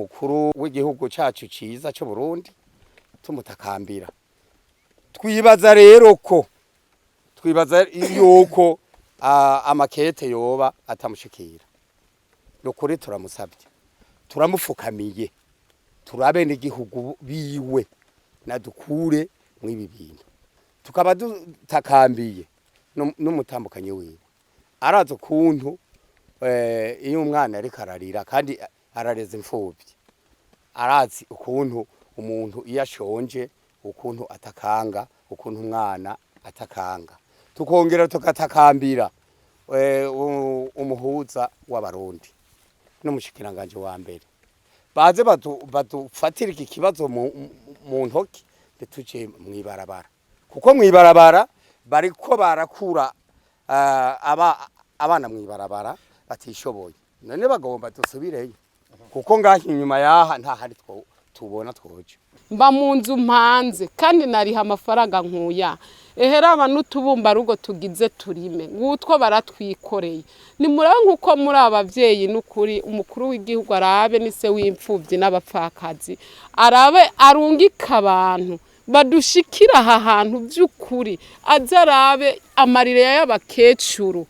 Umukuru w'igihugu cacu ciza c'u Burundi tumutakambira. Twibaza rero ko twibaza yuko amakete yoba atamushikira. Nukuri turamusabye, turamufukamiye, turabe n'igihugu biwe nadukure mw'ibi bintu. Tukaba dutakambiye n'umutambukanyi wiwe, arazi ukuntu iyo umwana ariko ararira kandi arareza imfuvyi, arazi ukuntu umuntu iyo ashonje ukuntu atakanga, ukuntu umwana atakanga. Tukongera tugatakambira umuhuza w'Abarundi n'umushikiranganje wa mbere, baze badufatire iki kibazo mu ntoki, ntituje mw'ibarabara, kuko mw'ibarabara bariko barakura abana mw'ibarabara batishoboye. None bagomba dusubireyo, kuko ngaha inyuma yaha nta hari tubona twoje. Mba mu nzu mpanze kandi nariha amafaranga nkuya. Eheraba n'utubumba rugo tugize turime ngutwo baratwikoreye. Nimurabe nk'uko muri abavyeyi, n'ukuri umukuru w'igihugu arabe nise w'imfuvyi n'abapfakazi, arabe arungike abantu badushikira aha hantu by'ukuri, aze arabe amarira y'abakecuru,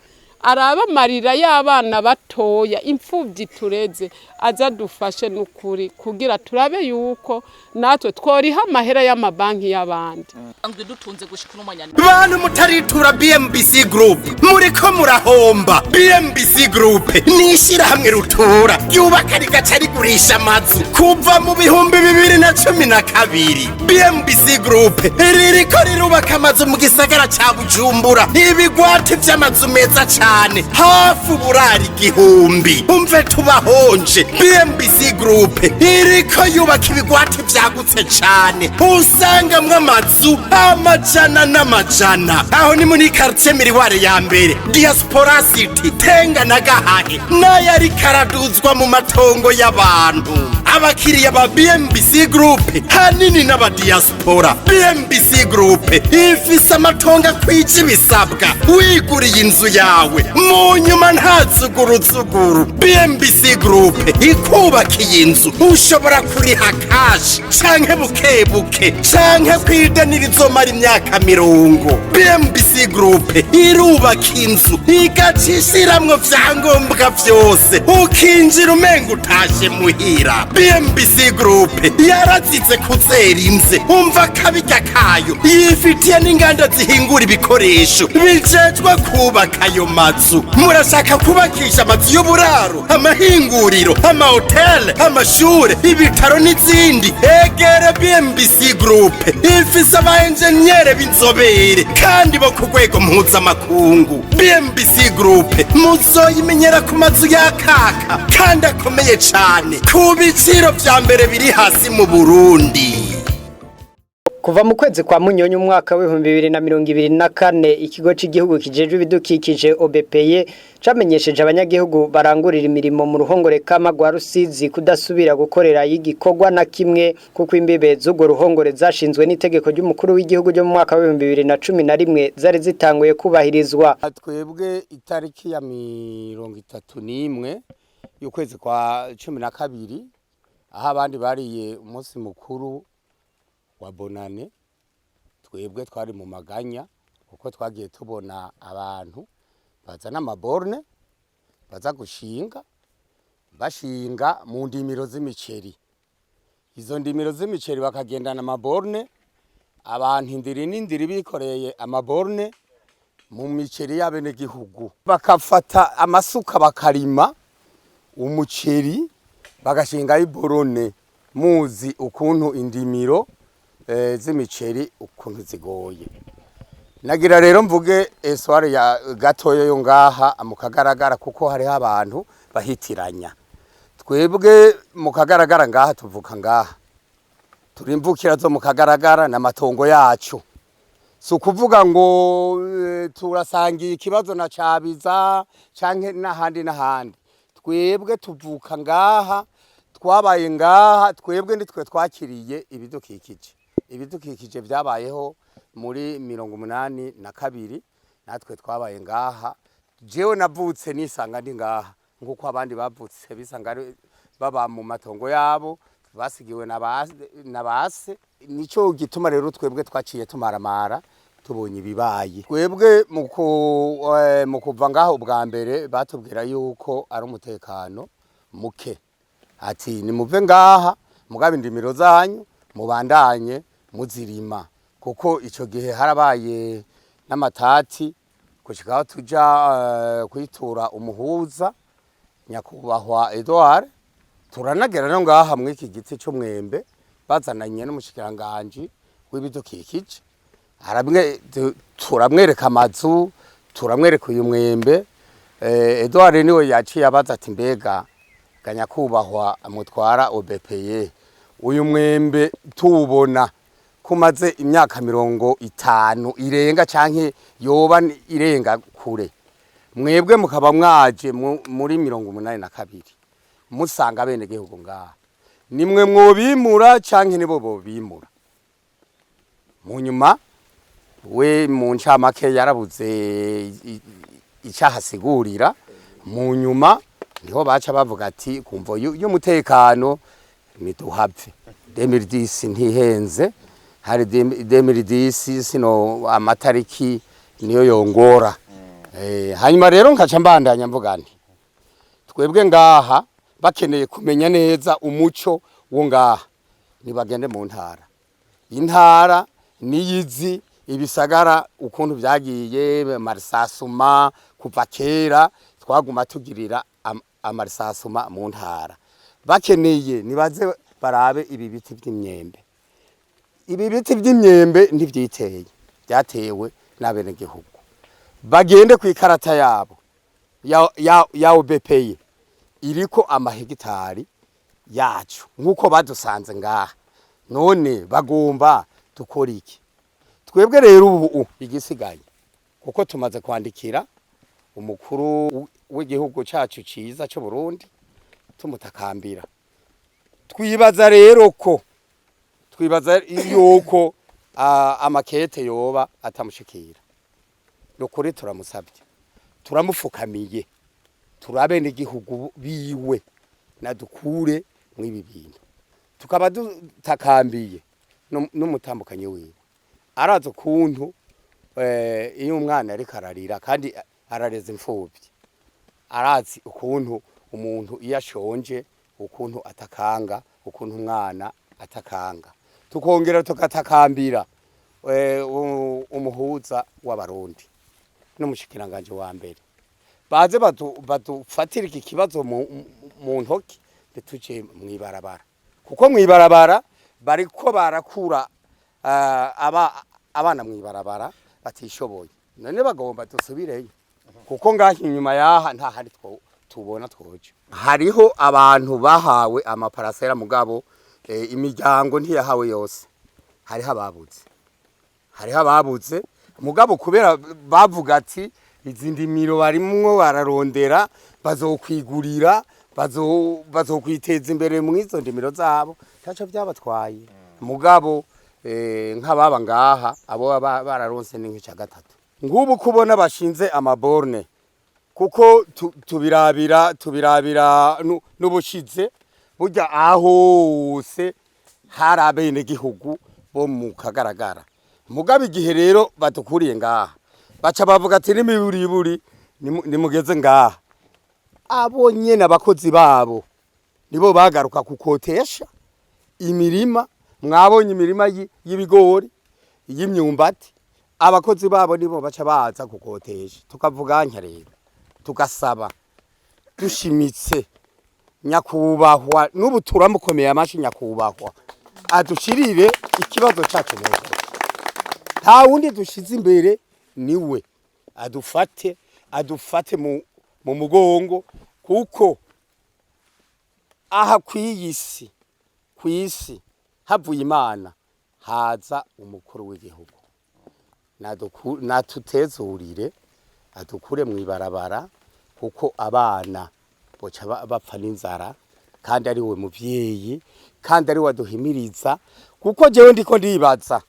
arabe amarira y'abana batoya, imfubyi tureze, aze adufashe n'ukuri kugira turabe yuko natwe tworiha amahera y'amabanki y'abandi. Nzwi dutunze gushika uno mwanya. Bantu mutaritura BMBC Group, muriko murahomba. BMBC Group ni ishyirahamwe rutura ryubaka rigaca rigurisha amazu kuva mu 2012. BMBC Group ririko rirubaka amazu mu gisagara ca Bujumbura, ibigwati vy'amazu meza cane, hafi uburari 1000. Umve tubahonje, BMBC Group iriko yubaka ibigwati vyagutse cane, usangamwo amazu amajana n'amajana. Aho ni muri quartier Miroir ya mbere, Diaspora City, Tenga na Gahahe, n'ayo ariko araduzwa mu matongo y'abantu. Abakiriya ba BMBC Group hanini n'abadiaspora. BMBC Group ifise amatongo akwije ibisabwa, wiguriye inzu yawe mu nyuma nta zuguruzuguru. BMBC Group ikubakiye inzu, ushobora kuriha cash canke buke buke canke kwidanira izomara imyaka 50. BMBC Group irubaka inzu igaca ishiramwo vyangombwa vyose, ukinjira umenga utashe muhira. BMBC Group yarazize kuzera inze, umva akabirya kayo, yifitiye n'inganda zihingura ibikoresho bijejwe kubaka ayo mazu. Murashaka kubakisha amazu y'uburaro, amahinguriro, amahoteli, amashure, ibitaro n'izindi? Egere BMBC Group, ifise aba enjeniyere b'inzobere kandi bo ku rwego mpuzamakungu. BMBC Group muzoyimenyera ku mazu yakaka kandi akomeye cane ku biciro vya mbere biri hasi mu Burundi. Kuva mu kwezi kwa Munyonyo umwaka w'2024, ikigo cy'igihugu kijejwe ibidukikije OBPE camenyesheje abanyagihugu barangurira imirimo mu ruhongore kama rwa Rusizi kudasubira gukorera igikorwa na kimwe, kuko imbibe z'urwo ruhongore zashinzwe n'itegeko ry'umukuru w'igihugu ryo mu mwaka w'2011 zari zitanguye kubahirizwa. Twebwe itariki ya 31 y'ukwezi kwa 12, aho abandi bariye umunsi mukuru wa Bonane, twebwe twari mu maganya, kuko twagiye tubona abantu bazana amaborne baza gushinga, bashinga mu ndimiro z'imiceri. Izo ndimiro z'imiceri bakagendana amaborne, abantu indiri n'indiri bikoreye amaborne mu miceri y'abenegihugu, bakafata amasuka bakarima umuceri, bagashingayo iborone. Muzi ukuntu indimiro z'imiceri ukuntu zigoye. Nagira rero mvuge esware ya gatoya yo ngaha mu Kagaragara, kuko hariho abantu bahitiranya. Twebwe mu Kagaragara ngaha tuvuka ngaha, turi imvukira zo mu Kagaragara n'amatongo yacu. Si ukuvuga ngo turasangiye ikibazo na Cabiza canke n'ahandi n'ahandi. Twebwe tuvuka ngaha, twabaye ngaha, twebwe nitwe twakiriye ibidukikije. Ibidukikije byabayeho muri 82, natwe twabaye ngaha. Jewe navutse nisanga ndi ngaha, nk'uko abandi bavutse bisanga. Baba mu matongo yabo basigiwe na base. Nico gituma rero twebwe twaciye tumaramara tubonye ibibaye. Twebwe mu kuva ngaho ubwa mbere batubwira yuko ari umutekano muke, ati nimuve ngaha, mugabe indimiro zanyu mubandanye muzirima, kuko ico gihe harabaye n'amatati gushika aho tuja kwitura umuhuza nyakubahwa Edouard. Turanagera no ngaha mw'iki giti c'umwembe, bazananye n'umushikiranganji w'ibidukikije, turamwereka amazu, turamwereka uyu mwembe. Edouard niwe yaciye abaza ati: "Mbega ga nyakubahwa mutwara OBPE, uyu mwembe tuwubona kumaze imyaka 50 irenga canke yoba irenga kure, mwebwe mukaba mwaje muri 82 musanga bene gihugu ngaha, nimwe mwobimura canke nibo bobimura?" Mu nyuma we mu ncamake yarabuze icahasigurira. Mu nyuma niho baca bavuga ati kumvo y'umutekano niduhave. 2010 ntihenze, hari 2010, sino amatariki niyo yongora. Hanyuma rero nkaca mbandanya mvuga nti twebwe ngaha bakeneye kumenya neza umuco wo ngaha, nibagende mu ntara. Intara niyizi ibisagara ukuntu byagiye marisasuma kuva kera, twaguma tugirira amarisasuma mu ntara. Bakeneye nibaze barabe ibi biti by'imyembe. Ibi biti by'imyembe ntivyiteye, byatewe n'abenegihugu. Bagende ku ikarata yabo ya OBPE, iriko amahegitari yacu nk'uko badusanze ngaha. None bagomba dukora iki twebwe rero ubu igisigaye? Kuko tumaze kwandikira umukuru w'igihugu cacu ciza c'u Burundi tumutakambira, twibaza rero ko twibaza yuko amakete yoba atamushikira. Nukuri turamusabye, turamufukamiye, turabe n'igihugu biwe nadukure mw'ibi bintu. Tukaba dutakambiye n'umutambukanyi wiwe, arazi ukuntu iyo umwana ariko ararira kandi arareza imfuvyi, arazi ukuntu umuntu iyo ashonje ukuntu atakanga, ukuntu umwana atakanga. Tukongera tugatakambira umuhuza w'Abarundi n'umushikiranganje wa mbere, baze badufatire iki kibazo mu ntoki, ntituje mw'ibarabara, kuko mw'ibarabara bariko barakura abana mw'ibarabara batishoboye. None bagomba dusubireyo? Kuko ngaha inyuma yaha nta hari tubona twoja. Hariho abantu bahawe amaparasera, mugabo imiryango ntiyahawe yose. Hariho ababuze, hariho ababuze, mugabo kubera bavuga ati izi ndimiro barimwo bararondera, bazokwigurira, bazokwiteza imbere mw'izo ndimiro zabo, ntaco byabatwaye. Mugabo nk'ababa ngaha, abo baba bararonse ni nk'ica gatatu. Nk'ubu kubona bashinze amaborne, kuko tubirabira n'ubushize, burya ahose hari abenegihugu bo mu kagaragara. Mugabo igihe rero badukuriye ngaha, baca bavuga ati n'imiburiburi nimugeze ngaha, abo nyene abakozi babo nibo bagaruka kukotesha imirima. Mwabonye imirima y'ibigori, y'imyumbati, abakozi babo nibo baca baza kukotesha. Tukavuga ntya rero, tugasaba dushimitse nyakubahwa, n'ubu turamukomeye amashi, nyakubahwa adushirire ikibazo cyacu mu ntoki. Nta wundi dushize imbere, niwe adufate mu mugongo, kuko aha kw'iyi si, kw'isi havuye Imana haza umukuru w'igihugu. Natutezurire, adukure mw'ibarabara, kuko abana boca bapfa n'inzara, kandi ari we muvyeyi, kandi ari we aduhimiriza. Kuko jewe ndiko ndibaza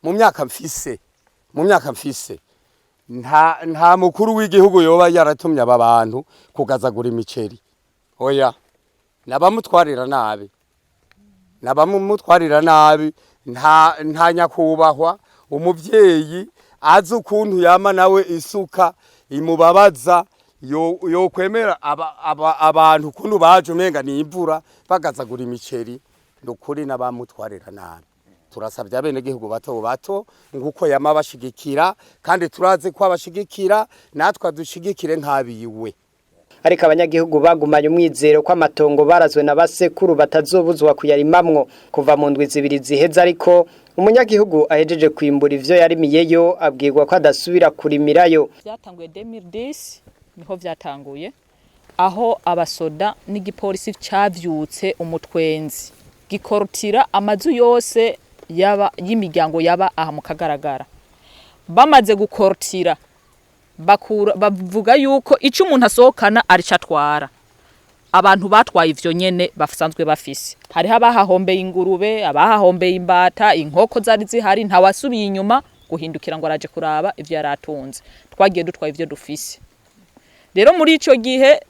mu myaka mfise, nta mukuru w'igihugu yoba yaratumye aba bantu kugazagura imiceri. Oya. Nabamutwarira nabi, nabamutwarira nabi. Nta nyakubahwa umuvyeyi azi ukuntu yama nawe isuka imubabaza yokwemera abantu ukuntu baje umenga ni imvura bagazagura imiceri. Nukuri n'abamutwarira nabi. Turasabye abenegihugu bato bato, nguko yama bashigikira, kandi turazi ko abashigikira, natwe adushigikire nk'abiwe. Ariko abanyagihugu bagumanye umwizero ko amatongo barazwe na basekuru batazobuzwa kuyarimamwo kuva mu ndwi 2 ziheze. Ariko umunyagihugu ahejeje kwimbura ivyo yarimiyeyo abwirwa ko adasubira kurimirayo. Byatanguye 2010, niho byatanguye, aho abasoda n'igipolisi cavyutse umutwenzi gikorotira amazu yose yaba y'imiryango yaba aha mu Kagaragara. Bamaze gukorotira bakura, bavuga yuko icyo umuntu asohokana arico atwara. Abantu batwaye ivyo nyene basanzwe bafise. Hariho abahahombeye ingurube, abahahombeye imbata, inkoko zari zihari. Ntawasubiye inyuma guhindukira ngo araje kuraba ivyo yaratunze. Twagiye dutwaye ivyo dufise. Rero muri ico gihe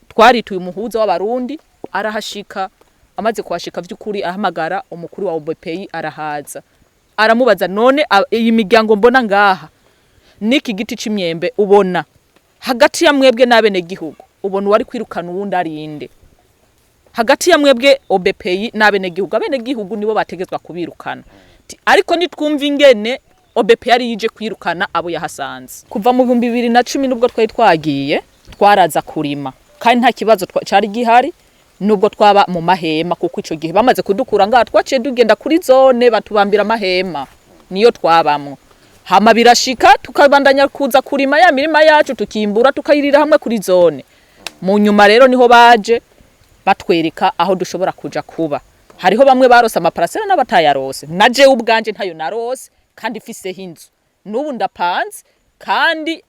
twarituye umuhuza w'Abarundi, arahashika. Amaze kuhashika, vy'ukuri ahamagara umukuru wa OBPI, arahaza, aramubaza: "None iyi miryango mbona ngaha n'iki giti c'imyembe ubona, hagati ya mwebwe n'abenegihugu, ubona uwari kwirukana uwundi arinde hagati ya mwebwe OBPI n'abenegihugu?" Abenegihugu nibo bategezwa kubirukana. Ariko nitwumva ingene OBP yari yije kwirukana abo yahasanze kuva mu 2010. Nubwo twari twagiye, twaraza kurima kandi nta kibazo cari gihari, nubwo twaba mu mahema, kuko ico gihe bamaze kudukura ngaha twaciye tugenda kuri zone, batubambira amahema, niyo twabamwo. Hama birashika tukabandanya kuza kurima ya mirima yacu, tukimbura, tukayirira hamwe kuri zone. Mu nyuma rero niho baje batwereka aho dushobora kuja kuba. Hariho bamwe barose amaparasera n'abatayarose. Na jewe ubwanje ntayo narose, kandi mfiseho inzu n'ubu ndapanze, kandi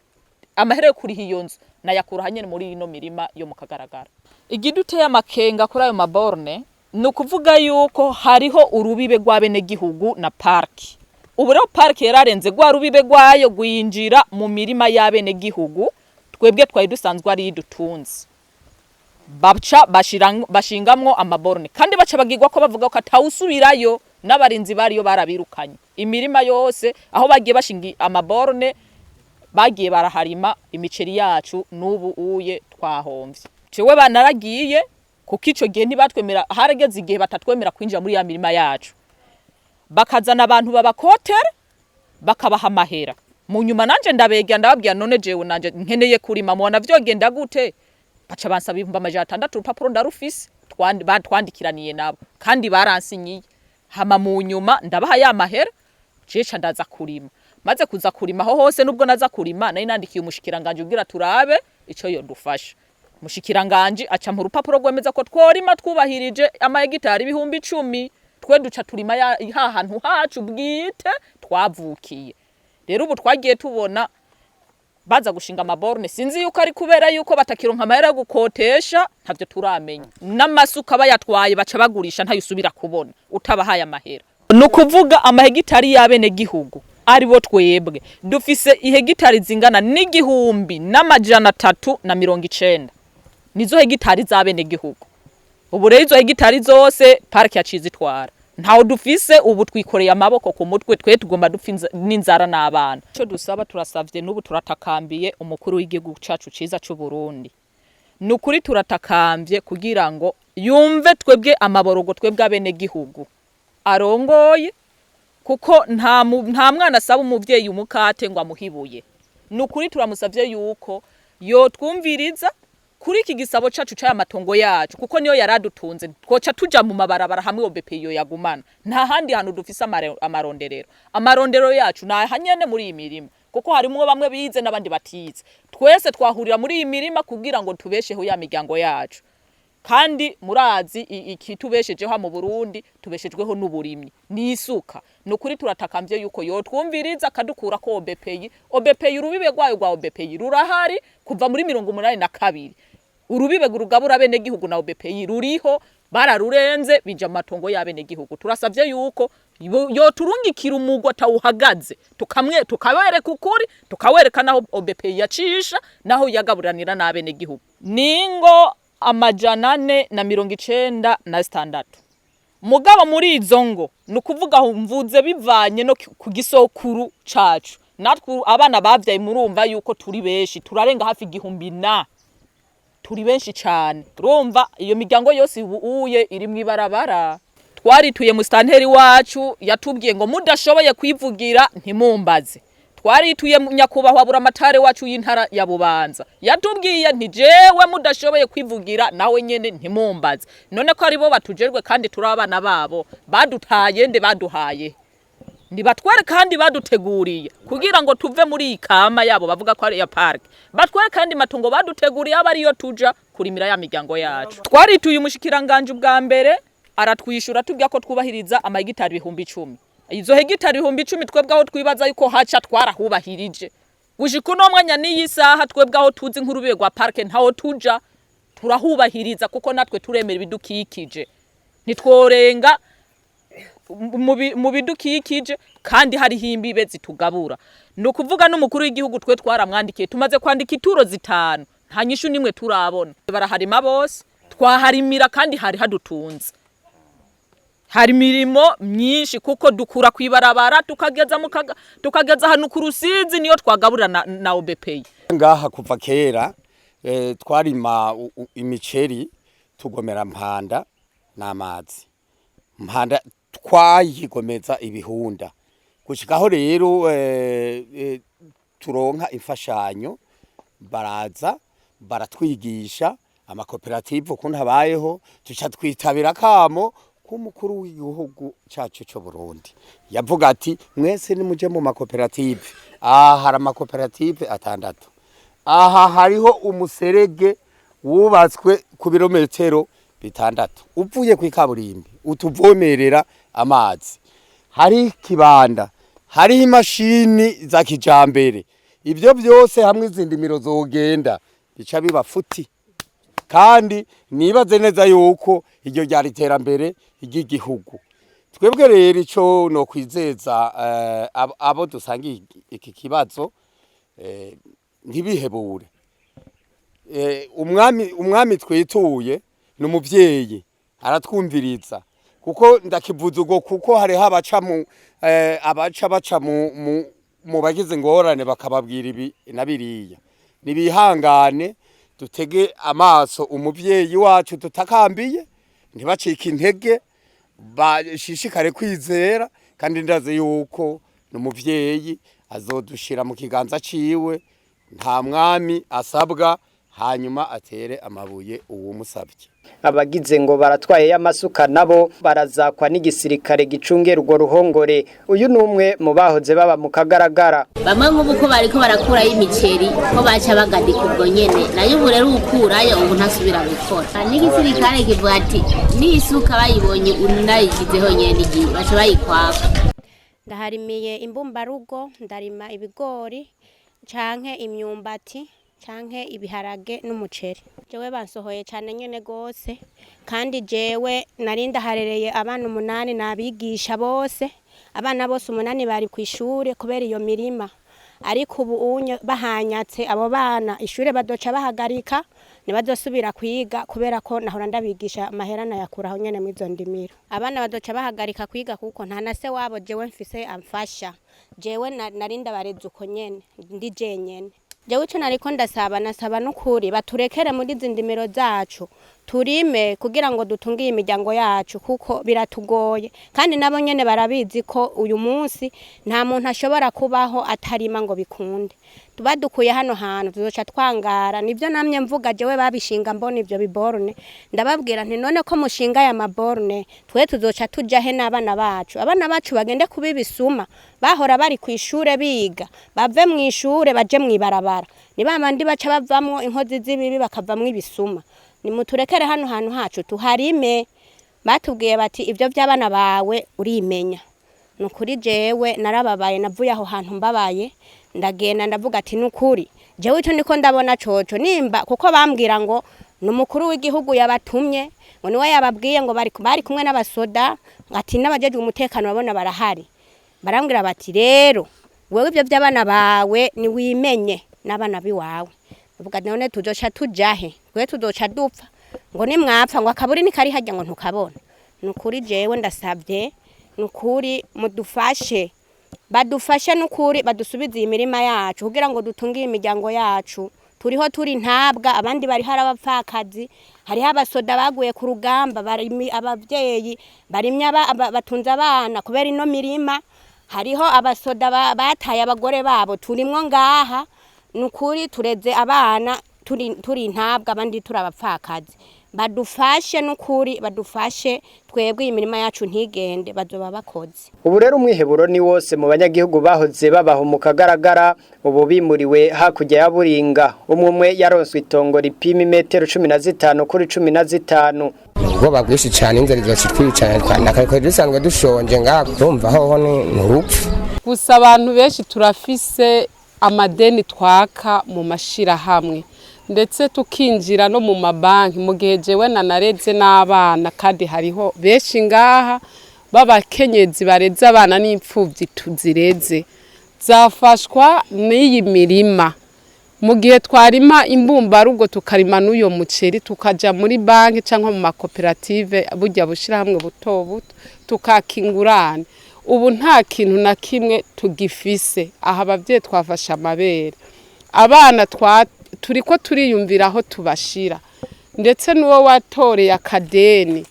amahera yo kuriha iyo nzu nayakura hanyene muri ino mirima yo mu Kagaragara. Igiduteye amakenga kuri ayo maborne ni ukuvuga yuko hariho urubibe rw'abenegihugu na parki. Ubu rero pariki yararenze rwa rubibe rwayo, rwinjira mu mirima y'abenegihugu twebwe twari dusanzwe ari dutunze. Baca bashingamwo amaborne, kandi baca bagirwa ko bavuga ko atawusubirayo, n'abarinzi bariyo barabirukanye. Imirima yose aho bagiye bashinga amaborne bagiye baraharima imiceri yacu, n'ubu uye twahomvye. Jewe banaragiye, kuko ico gihe ntibatwemera. Harageze igihe batatwemera kwinjira muri ya mirima yacu, bakazana abantu babakotera, bakabaha amahera. Mu nyuma nanje ndabegera, ndababwira: "None jewe nanje nkeneye kurima, mubona vyogenda gute?" Baca bansaba 600,000. Urupapuro ndarufise batwandikiraniye nabo, kandi baransinyiye. Hama mu nyuma ndabaha ya mahera, jeca ndaza kurima. Maze kuza kurima aho hose, nubwo naza kurima, nari nandikiye umushikiranganje kugira turabe ico yodufasha. Umushikiranganje aca mu rupapuro rwemeza ko tworima twubahirije amahegitari 10,000. Twe duca turima ha hantu hacu bwite twavukiye. Rero ubu twagiye tubona baza gushinga amaborne, sinzi yuko ari kubera yuko batakironka amahera yo gukotesha, ntavyo turamenya. N'amasuka bayatwaye, baca bagurisha, ntayusubira kubona utabahaye amahera. Ni ukuvuga amahegitari y'abenegihugu ari bo twebwe dufise ihegitari zingana n'1390, nizo hegitari z'abenegihugu. Ubu rero izo hegitari zose pariki yaciye izitwara, ntawo dufise. Ubu twikoreye amaboko ku mutwe, twe tugomba dupfa n'inzara n'abana. Ico dusaba, turasavye n'ubu, turatakambiye umukuru w'igihugu cacu ciza c'u Burundi. Ni ukuri turatakambye kugira ngo yumve twebwe amaborogo, twebwe abenegihugu arongoye, kuko nta mwana asaba umuvyeyi umukate ngo amuhibuye. Ni ukuri turamusavye yuko yotwumviriza kuri iki gisabo cacu c'aya matongo yacu, kuko niyo yaradutunze. Twoca tuja mu mabarabara hamwe OBP yo yagumana. Nta handi hantu dufise amaronderero. Amarondero yacu ni aha nyene muri iyi mirima, kuko harimwo bamwe bize n'abandi batize. Twese twahurira muri iyi mirima kugira ngo tubesheho ya miryango yacu. Kandi murazi ikitubeshejeho mu Burundi, tubeshejweho n'uburimyi n'isuka. Ni ukuri turatakambye yuko yotwumviriza akadukura ko OBPI. OBPI, urubibe rwayo rwa OBPI rurahari kuva muri 82. Urubibe rugabura abenegihugu na OBPI ruriho, bararurenze bija mu matongo y'abenegihugu. Turasavye yuko yoturungikira umugwi atawuhagaze, tukamwe tukabereka ukuri, tukawereka naho OBPI yacisha, naho yagaburanira n'abenegihugu ningo. 496. Mugabo muri izo ngo ni ukuvuga aho mvuze bivanye no ku gisokuru cacu, natwe abana bavyaye murumva yuko turi benshi, turarenga hafi 1000 na turi benshi cane. Urumva iyo miryango yose ubu uye iri mw'ibarabara. Twarituye musitanteri wacu, yatubwiye ngo mudashoboye kwivugira ntimumbaze. Twarituye nyakubahwa buramatare wacu y'intara ya Bubanza, yatubwiye nti jewe mudashoboye kwivugira nawe nyene ntimumbaze. None ko aribo batujerwe kandi turi abana babo, badutaye nde baduhaye? Nibatwere kandi baduteguriye kugira ngo tuve muri iyi kama yabo bavuga ko ari iya parike, batwere kandi matungo baduteguriye aba ariyo tuja kurimira ya miryango yacu. Twarituye umushikiranganje ubwa mbere aratwishura tubwira ko twubahiriza amahegitari 10,000. Izo hegitari 10,000 twebwe aho twibaza yuko haca twarahubahirije. Gushika uno mwanya n'iyi saha twebwe aho tuzi nk'urubibe rwa parike ntaho tuja, turahubahiriza kuko natwe turemera ibidukikije. Ntitworenga mu bidukikije kandi hariho imbibe zitugabura. Ni ukuvuga n'umukuru w'igihugu twe twaramwandikiye, tumaze kwandika ituro 5, nta nyishu nimwe turabona. Baraharima bose, twaharimira kandi hari hadutunze. Hari imirimo myinshi kuko dukura kwibarabara tukageza hano ku Rusizi, niyo twagaburira na OBPI. Ngaha kuva kera twarima imiceri tugomera mpanda n'amazi. Mpanda twayigomeza ibihunda. Gushikaho rero turonka imfashanyo, baraza baratwigisha amakoperative ukuntu habayeho, tuca twitabira kamo k'umukuru w'igihugu cacu c'u Burundi. Yavuga ati mwese nimuje mu makoperative. Aha hari amakoperative 6. Aha hariho umuserege wubatswe ku birometero 6 uvuye kw'ikaburimbi utuvomerera amazi. Hari kibanda, hari imashini za kijambere. Ibyo byose hamwe izindi miro zogenda bica biba futi. Kandi nibaze neza yuko iryo ryari iterambere ry'igihugu. Twebwe rero ico no kwizeza abo dusangiye iki kibazo, ntibihebure. Umwami twituye ni umuvyeyi, aratwumviriza. Kuko ndakivuza ubwo kuko hariho abaca baca mu bagize ingorane bakababwira ibi na biriya. Nibihangane dutege amaso umuvyeyi wacu tutakambiye, ntibacike intege, bashishikare kwizera, kandi ndazi yuko n'umuvyeyi azodushira mu kiganza ciwe, nta mwami asabwa, hanyuma atere amabuye uwumusabye. Abagize ngo baratwaye y'amasuka nabo barazakwa n'igisirikare gicungera urwo ruhongore. Uyu numwe mu bahoze baba mu kagaragara. Bamwe nk'ubu ko bariko barakurayo imiceri ko baca bagadika ubwo nyene, nayo ubu rero ukurayo ubu ntasubira gukora. N'igisirikare kivuga ati n'isuka bayibonye unayigizeho nyene igihe baca bayikwaka. Ndaharimiye imbumbarugo, ndarima ibigori canke imyumbati canke ibiharage n'umuceri. Jewe bansohoye cane nyene gose, kandi jewe nari ndaharereye abana 8 nabigisha bose. Abana bose 8 bari kw'ishure kubera iyo mirima. Ariko ubu unye bahanyatse abo bana ishure badoca bahagarika, ntibazosubira kwiga kubera ko nahora ndabigisha amahera nayakuraho nyene mw'izo ndimiro. Abana badoca bahagarika kwiga kuko nta na se wabo jewe mfise amfasha. Jewe nari ndabareze uko nyene, ndi jenyene. Jewe ico nariko ndasaba, nasaba n'ukuri baturekere muri izi ndimiro zacu turime kugira ngo dutunge iyi miryango yacu, kuko biratugoye. Kandi nabo nyene barabizi ko uyu munsi nta muntu ashobora kubaho atarima ngo bikunde. Tuba dukuye hano hantu tuzoca twangara. Nivyo namye mvuga jewe babishinga mbona ivyo biborne, ndababwira nti none ko mushinga aya maborne twe tuzoca tuja he n'abana bacu? Abana bacu bagende kuba ibisuma, bahora bari kw'ishure biga, bave mw'ishure baje mw'ibarabara. Ni babandi baca bavamwo inkozi z'ibibi bakavamwo ibisuma. Nimuturekere hano hantu hacu tuharime. Batubwiye bati ivyo by'abana bawe urimenya. Nukuri jewe narababaye, navuye aho hantu mbabaye, ndagenda ndavuga ati nukuri jewe ico niko ndabona coco nimba, kuko bambwira ngo numukuru w'igihugu yabatumye, ngo niwe yababwiye ngo bari kumwe n'abasoda, ati n'abajejwe umutekano babona barahari. Barambwira bati rero wewe ivyo by'abana bawe ni wimenye n'abana biwawe. Ndavuga none tuzoca tujahe? Twe tuzoca dupfa. Ngo nimwapfa ngo akaburi ni kari hajya ngo ntukabona. Nukuri jewe ndasabye, nukuri mudufashe, badufashe nukuri badusubize iyi mirima yacu kugira ngo dutunge iyi miryango yacu. Turiho turi ntabwa, abandi bari hari abapfakazi, hariho abasoda baguye ku rugamba, barimi abavyeyi barimye batunze abana kubera ino mirima, hariho abasoda bataye abagore babo, turimwo ngaha nukuri tureze abana turi ntabwa, abandi turi abapfakazi. Badufashe nukuri badufashe, twebwe iyi mirima yacu ntigende, bazoba bakoze. Ubu rero umwiheburo ni wose mu banyagihugu bahoze babaho mu kagaragara, ubu bimuriwe hakurya ya Buringa. Umwe umwe yaronswe itongo ripima imetero 15 kuri 15. Ubwoba bwinshi cyane, inzara izocitwicana twandaka dusanzwe dushonje ngaha, urumva hoho ni urupfu. Gusa abantu benshi turafise amadeni twaka mu mashirahamwe, ndetse tukinjira no mu mabanki, mu gihe jewe nanareze n'abana, kandi hariho benshi ngaha b'abakenyezi bareze abana n'imfuvyi tuzireze, zafashwa n'iyi mirima. Mu gihe twarima imbumbarugo tukarima n'uyo muceri, tukaja muri banki cyangwa mu makoperative, burya bushirahamwe buto buto, tukakingurana. Ubu nta kintu na kimwe tugifise. Aha abavyeyi twafashe amabere, abana turiko turiyumvira aho tubashira, ndetse n'uwo watoreye akadeni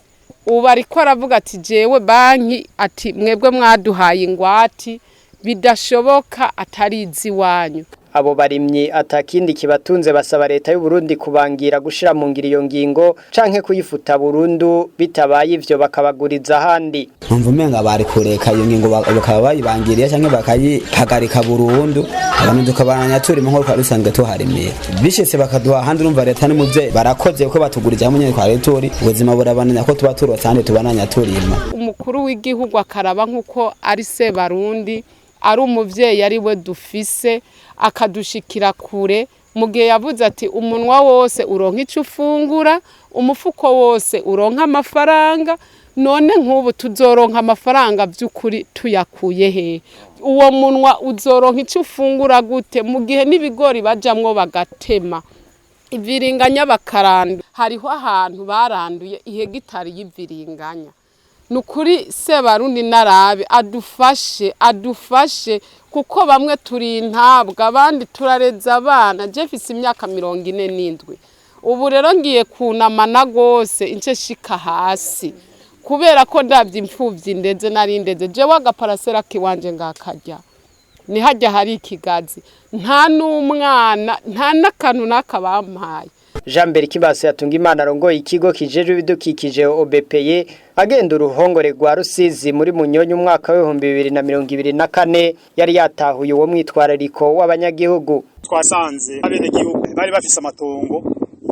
ubu ariko aravuga ati jewe banki, ati mwebwe mwaduhaye ingwati bidashoboka atari iziwanyu. Abo barimyi atakindi kibatunze basaba leta y'u Burundi kubangira gushira mu ngiro iyo ngingo canke kuyifuta burundu, bitabaye ivyo bakabaguriza ahandi. Numva umenga bari kureka iyo ngingo bakaba bayibangiriye canke bakayihagarika burundu, abantu tukabananya turima nko twari dusanzwe tuharimira. Bishitse bakaduha ahandi, urumva leta n'umuvyeyi barakoze kuko batugurije hamwe nyene twari turi, ubuzima burabananya ko tuba turotse ahandi tubananya turima. Umukuru w'igihugu akaraba nkuko ari se Barundi, ari umuvyeyi ari we dufise, akadushikira kure. Mu gihe yavuze ati umunwa wose uronka ico ufungura, umufuko wose uronka amafaranga, none nk'ubu tuzoronka amafaranga by'ukuri tuyakuye he? Uwo munwa uzoronka ico ufungura gute mu gihe n'ibigori bajamwo bagatema iviringanya bakaranda? Hariho ahantu baranduye ihegitari y'iviringanya. Nukuri Sebarundi narabe adufashe, adufashe, kuko bamwe turi intabwa, abandi turareza abana. Je mfise imyaka 47, ubu rero ngiye kunamana gose ince shika hasi, kubera ko ndavye imfuvyi ndeze nari ndeze. Jewe agaparasera kiwanje ngakarya ni hajya hari ikigazi, nta n'umwana nta n'akantu n'akabampaye. Jean Mbere Kibase yatunga Imana arongoye ikigo kijejwe ibidukikije OBPE, agenda uruhongore rwa Rusizi muri Munyonyo umwaka w'ibihumbi 2024, yari yatahuye uwo mwitwarariko w'abanyagihugu. Twasanze abenegihugu bari bafise amatongo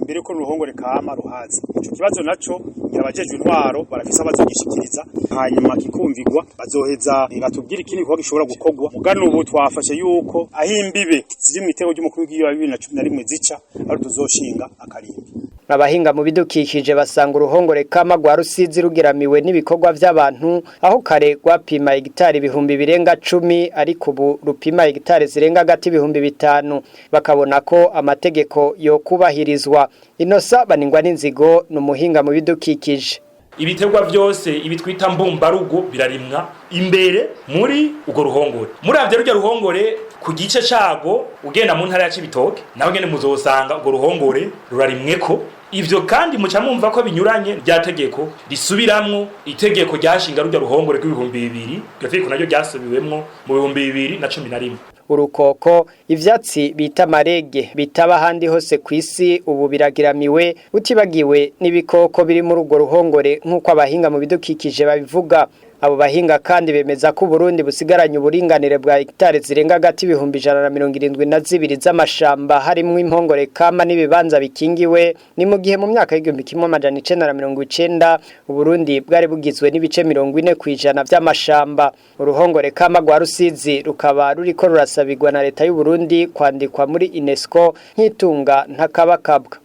imbere ko uruhongore kama ruhaza. Ico kibazo naco abajejwe intwaro barafise abazogishikiriza, hanyuma kikumvigwa, bazoheza batubwira ikindi gikorwa gishobora gukorwa. Mugano ubu twafashe yuko aho imbibe ziri mu itego ry'umukuru w'igihugu wa 2011 zica, ari tuzoshinga akarimbi. Abahinga mu bidukikije basanga uruhongore kama rwa Rusizi rugeramiwe n'ibikorwa by'abantu, aho kare rwapima hegitari ibihumbi birenga 10, ariko ubu rupima hegitari zirenga hagati 5000. Bakabona ko amategeko yo kubahirizwa. Inosa Baningwa n'Inzigo ni umuhinga mu bidukikije. Ibiterwa byose ibitwita mbumbarugo birarimwa imbere muri ugo ruhongore. Muravye rurya ruhongore ku gice cago ugenda mu ntara ya Cibitoke, nawe ngene muzosanga ugo ruhongore rurarimweko. Ivyo kandi muca mumva ko binyuranye rya tegeko risubiramwo itegeko ryashinga rurya ruhongore rw'ibihumbi bibiri, iryo tegeko naryo ryasubiwemwo mu 2011. Urukoko, ivyatsi bita marege bitaba ahandi hose kw'isi, ubu biragiramiwe, utibagiwe n'ibikoko biri muri urwo ruhongore nk'uko abahinga mu bidukikije babivuga. Abo bahinga kandi bemeza ko Burundi busigaranye uburinganire bwa hegitari zirenga hagati 172,000 z'amashamba, harimwo impongore kama n'ibibanza bikingiwe. Ni mu gihe mu myaka y'1990 Uburundi bwari bugizwe n'ibice 40% by'amashamba. Uruhongore kama rwa Rusizi rukaba ruriko rurasabirwa na leta y'u Burundi kwandikwa muri UNESCO nk'itunga ntakabakabwa.